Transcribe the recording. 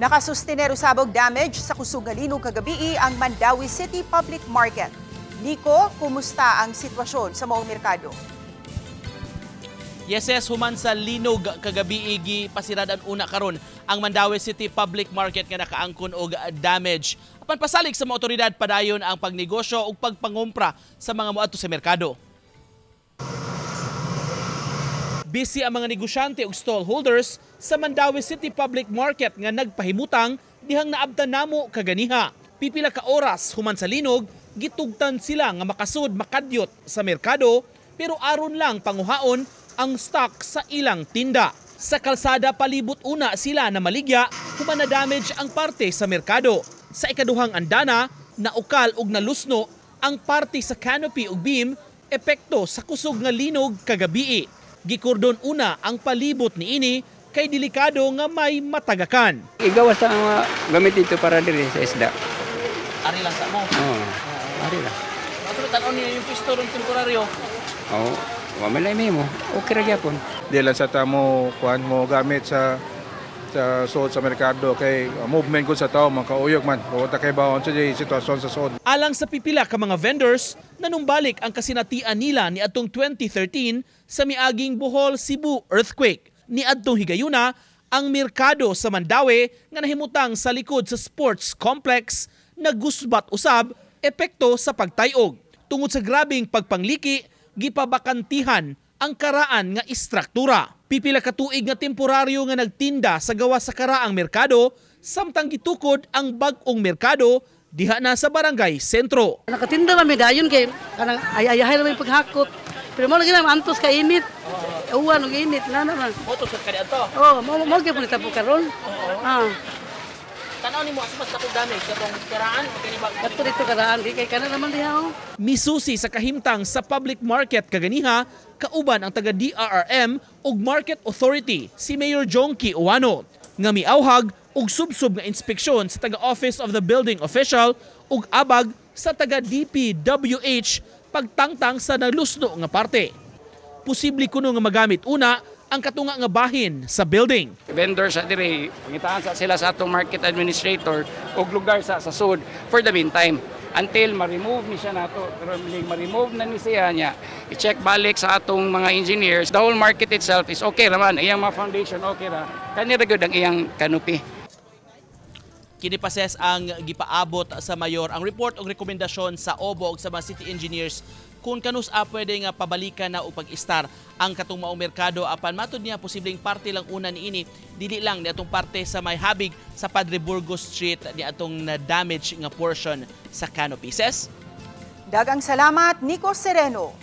Nakasustiner usab og damage sa kusog nga linog kagabii ang Mandaue City Public Market. Nico, kumusta ang sitwasyon sa maong merkado? Yes, human sa linog kagabi, gipasiradan una karon ang Mandaue City Public Market nga nakaangkon og damage. Apan pasalig sa mga otoridad, padayon ang pagnegosyo ug pagpangumpra sa mga moadto sa merkado. Busy ang mga negosyante ug stallholders sa Mandaue City Public Market nga nagpahimutang dihang naabtan namo kaganiha. Pipila ka oras human sa linog, gitugtan sila nga makasud makadyot sa merkado, pero aron lang panguhaon ang stock sa ilang tinda. Sa kalsada palibot una sila na maligya human na damage ang parte sa merkado. Sa ikaduhang andana, naukal ug nalusno ang parte sa canopy ug beam, epekto sa kusog nga linog kagabii. Gikordon una ang palibot niini kay delikado nga may matagakan. Igawas ang mga gamit dito para diri sa isda. Ari lang sa mo. Oo, ari lang. Ato tan-aw niyo yung pisto ron temporaryo. Oo, wa man lay mo. Okay ra gyapon. Di lang sa tamo kuan mo gamit sa suod sa merkado kay movement ko sa tao, makauyog man o ta kay baon sa sitwasyon sa suod. Alang sa pipila ka mga vendors, nanumbalik ang kasinatian nila niadtong 2013 sa miaging Bohol Cebu earthquake. Niadtong higayuna, ang merkado sa Mandaue nga nahimutang sa likod sa sports complex nagusbat usab epekto sa pagtayog. Tungod sa grabing pagpangliki, gipabakantihan ang karaan nga istruktura. Pipila ka tuig nga temporaryo nga nagtinda sa gawas sa karaang merkado samtang gitukod ang bag-ong merkado diha na sa barangay sentro. Nakatinda kami dayon kay kanang ay-ayahay naman yung paghakot. Pero mo lagi na antos ka init. Uwan og init na naman. Moto sa kaniadto. Oh, mo mo gyud po karon. Ah, Tanaw nimo asa mas dakong damage, katong karaan o kini ba? Kadto dito karaan di kay kana naman diha oh. Misusi sa kahimtang sa public market kaganiha kauban ang taga DRRM ug Market Authority si Mayor Jonkie Ouano nga miawhag og subsob nga inspeksyon sa taga Office of the Building Official ug abag sa taga DPWH pagtangtang sa nalusno nga parte. Posible kuno nga magamit una ang katunga nga bahin sa building. Vendor sa diri, pangitaan sa sila sa atong market administrator og lugar sa sud for the meantime until ma-remove ni siya nato. Pero mining ma-remove na ni siya niya, i-check balik sa atong mga engineers. The whole market itself is okay raman, iyang mga foundation okay ra. Kani ra gyud ang iyang canopy. Kini pa, Ses, ang gipaabot sa mayor ang report og rekomendasyon sa OBO ug sa mga city engineers kung kanus-a pwede nga pabalikan na o pag-istar ang katong maong merkado, apan matud niya posibleng parte lang una niini, dili lang ni atong parte sa may habig sa Padre Burgos Street ni atong na damage nga portion sa canopy. Ses. Daghang salamat, Nico Sereno.